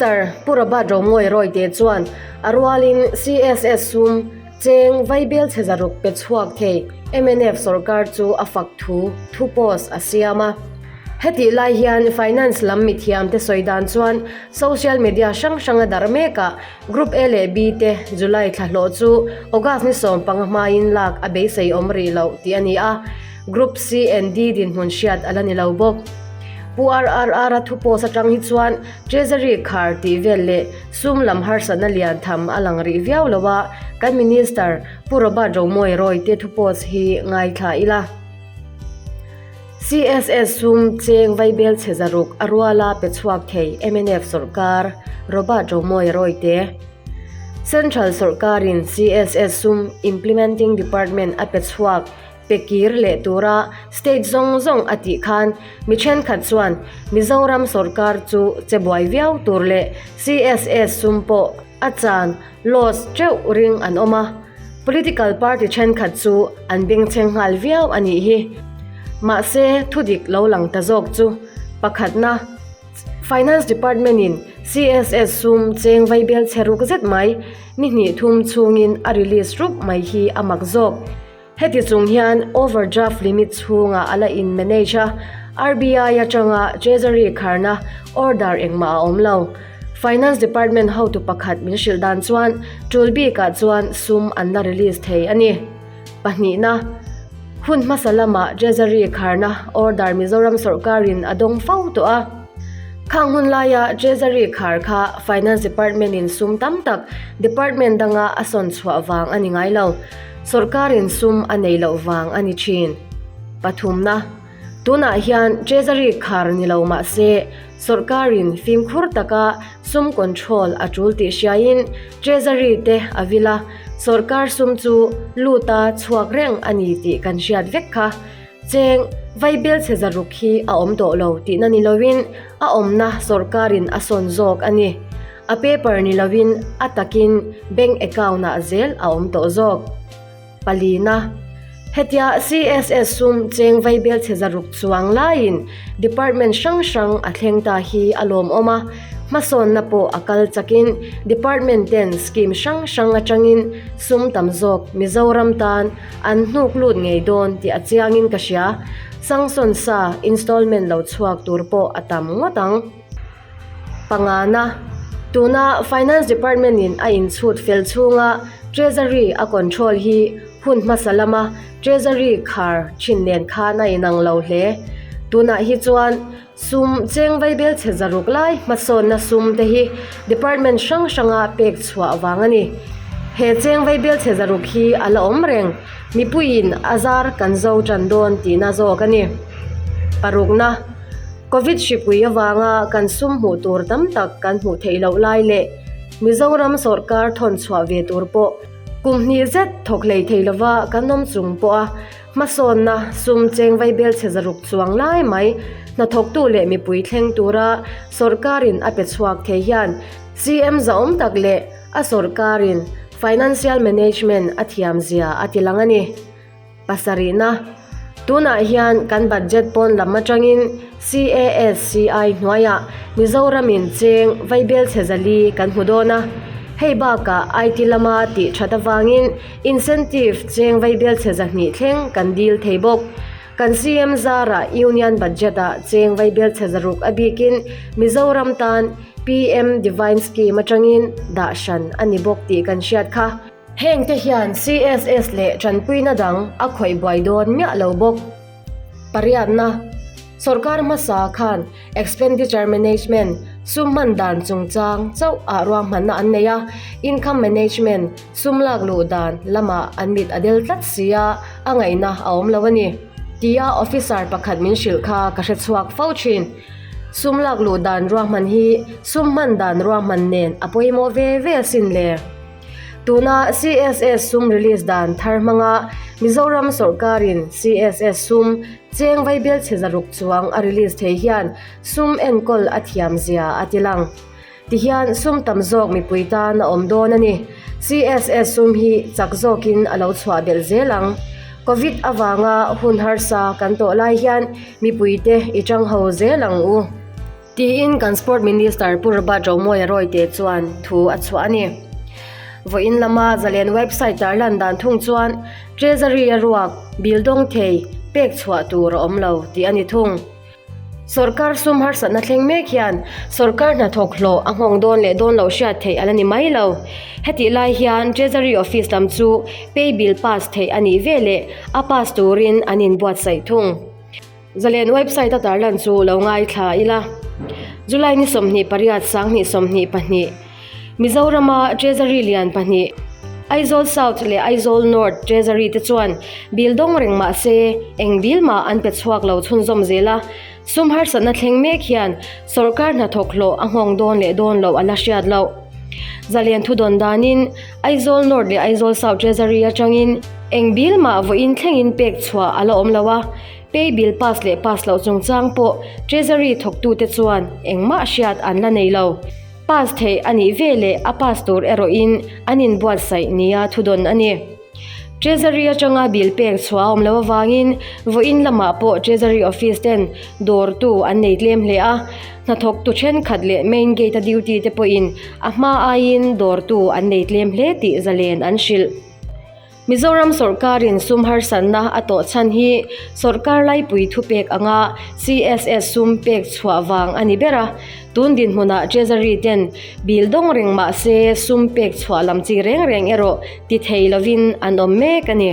Minister Pu Robert Romawia Rawite chuan a rualin CSS sum cheng vaibel chhe zaruk pe chhuak thei mnf sorkar chu a fak thu thu post a siam a. Hetih lai hian Finance lam mithiamte sawi dan chuan social media hrang hranga darh mekah Group A leh B te July thla hlawh chu August ni 15 hmain lak a beisei awm rih loh tih a ni a, Group C and D dinhmun hriat a la ni lo bawk. Pu RRR-a thu post atang hi chuan Treasury khar tih vel leh sum lam harsatna lian tham a lang rih viau lo a, kan Minister Pu Robert Romawia Rawite thu post hi ngaithla ila. CSS sum cheng vaibel chhe zaruk a ruala pe chhuak thei mnf sawrkar Robert Romawia Rawite. Central sawrkarin CSS sum Implementing Department a pe chhuak pe kir leh tura state zawng zawng a tih khan mi thenkhat chuan Mizoram sawrkar chu che buai viau tur leh CSS sum pawh a chan loss teuh ring an awm a. Political party thenkhat chu an bengchheng nghal viau a nih hi. Mahse, thudik lo lang ta zawk chu pakhatna, Finance Department-in CSS sum cheng vaibel chhe ruk zet mai ni hnih thum chhungin a release rup mai hi a mak zawk. Heti chung hian overdraft limit chhungah a la in manage a, RBI atanga Treasury kharna order engmah a awm lo. Finance Department hotu pakhat min hrilh dan chuan tul bikah chuan sum an la release thei a ni. Pahnihna, hun hmasa lamah Treasury kharna order Mizoram sawrkarin a dawng fo tawh a. Khang hun laia Treasury khar kha Finance Department-in sum tam tak department danga a sawn chhuah vang a ni ngai lo. Sawrkarin sum a nei loh vang a ni thin. Pathumna, Tunah hian Treasury khar ni lo mah se, sawrkarin fimkhur taka sum control a tul tih hriain Treasury te a vil a, sawrkar sum chu luta chhuak reng a ni tih kan hriat vek kha. Cheng, vaibel chhe zaruk hi a awm tawh lo tihna ni loin a awmna sawrkarin a sawn zawk a ni. A paper ni loin a takin bank account ah zel a awm tawh zawk. Palina, Hetia CSS sum cheng vaibel chhe zaruk chuang laiin department hrang hrang a thleng ta hi a lawmawm a, hmasawnna pawh a kal chakin department ten scheme hrang hrang atangin sum tam zawk Mizoram tan an hnuk lut ngei dawn tih a chiangin ka hria. Sangsawn sa installment lo chhuak tur pawh a tam ngawt ang. Pangana, Tuna Finance Department in a inchhut fel chhunga Treasury a control hi hun hmasa lama Treasury khar thin nen khan a inang lo hle. Tunah hi chuan sum cheng vaibel chhe zaruk lai hmasawnna sum te hi Department hrang hranga pek chhuah vang a ni. He cheng vaibel chhe zaruk hi a la awm reng. Mipuiin a zar kan zo tan dawn tihna zawk a ni. Parukna. Covid hripui avanga kan sum hmuh tur tam tak kan hmuh theih loh lai leh Mizoram sawrkar thawn chhuah ve tur pawh kum hnih zet thawk hlei thei lova kan awm chung pawha hmasawnna sum cheng vaibel chhe zaruk chuang lai mai hnathawktu leh mipui thleng tura sawrkarin a pe chhuak thei hian CM zahawm tak leh a sawrkarin financial management a thiamzia a ti lang a ni. Pasarihna, Tunah hian kan budget pawn lam atangin CASCI hnuaiah Mizoramin cheng vaibel chhe zali kan hmu dawn a. Hei bakah IT lama tih that avangin incentive cheng vaibel chhe zahnih thleng kan dil thei bawk. Kan CM zarah Union budget-ah cheng vaibel chhe zaruk a bikin Mizoram tan PM Divine Scheme atangin dah hran a ni bawk tih kan hriat kha. Hengte hian CSS leh tanpuina dang a khawih buai dawn miah lo bawk. Pariatna, Sorkar hmasa khan Expenditure Management, sum hman dan chungchang chauh ah ruahmanna an nei a, Income Management, sum lak luh dan, lamah an mit a del tlat si a, a ngaihna a awm lo a ni. Tia officer pakhat min hrilh kha ka hre chhuak fo thin. Sum lak luh dan ruahman hi sum hman dan ruahman nen a pawimawh ve ve asin le. Tuna CSS sum release dan thar hmanga Mizoram sawrkarin CSS sum cheng vaibel chhe zaruk chuang a release thei hian sum enkawl a thiam zia a ti lang. Tihian sum tam zawk mipui tan a awm dawn a ni. CSS sum hi chak zawkin a lo chhuah belh zel ang. Covid avanga hun harsa kan tawh lai hian mipuite i tang ho zel ang u. Tiin kan Sport Minister Pu Robert Romawia Royte chuan thu a chhuah a ni. Vawiin lama Zalen website tarlan dan thung chuan Treasury a ruak bill dawng thei pek chhuah tur a awm lo tih a ni thung. Sorkar sum harsatna thleng mek hian sorkar hnathawk hlawh a nghawng dawn leh dawn loh hriat theih a la ni mai lo. Hetih lai hian Treasury Office lam chu pay bill pass theih a nih veleh a pass turin an inbuatsaih thung. Zalen website a tarlan chu lo ngaithla ila. July ni 28 2022 Mizorama Treasury lian pahnih Aizawl South leh Aizawl North Treasury te chuan bill dawng reng mah se eng bill mah an pe chhuak lo chhunzawm zel a, sum harsatna thleng mek hian sawrkar hnathawk hlawh a nghawng dawn leh dawn loh a la hriat loh. Zalen thudawn danin Aizawl North leh Aizawl South Treasury atangin eng bill mah vawiin thlengin pek chhuah a la awm lo a, pay bill pass leh pass loh chungchang pawh Treasury thawktute chuan engmah hriat an la nei lo. Pass theih a nih veleh a pass tur erawhin an inbuatsaih nia thudawn a ni. Treasury atanga bill pek chhuah a awm loh avangin vawiin lamah pawh Treasury Office ten dawrtu an nei tlem hle a, hnathawktu thenkhat leh main gate a duty te pawhin a hma aiin dawrtu an nei tlem hle tih zalen an hrilh. Mizoram sawrkarin sum harsatna a tawh chhan hi sawrkar laipui thupek anga CSS sum pek chhuah vang a ni ber a, tun dinhmunah Treasury ten bill dawng reng mah se sum pek chhuah lam chi reng reng erawh ti thei lovin an awm mek a ni.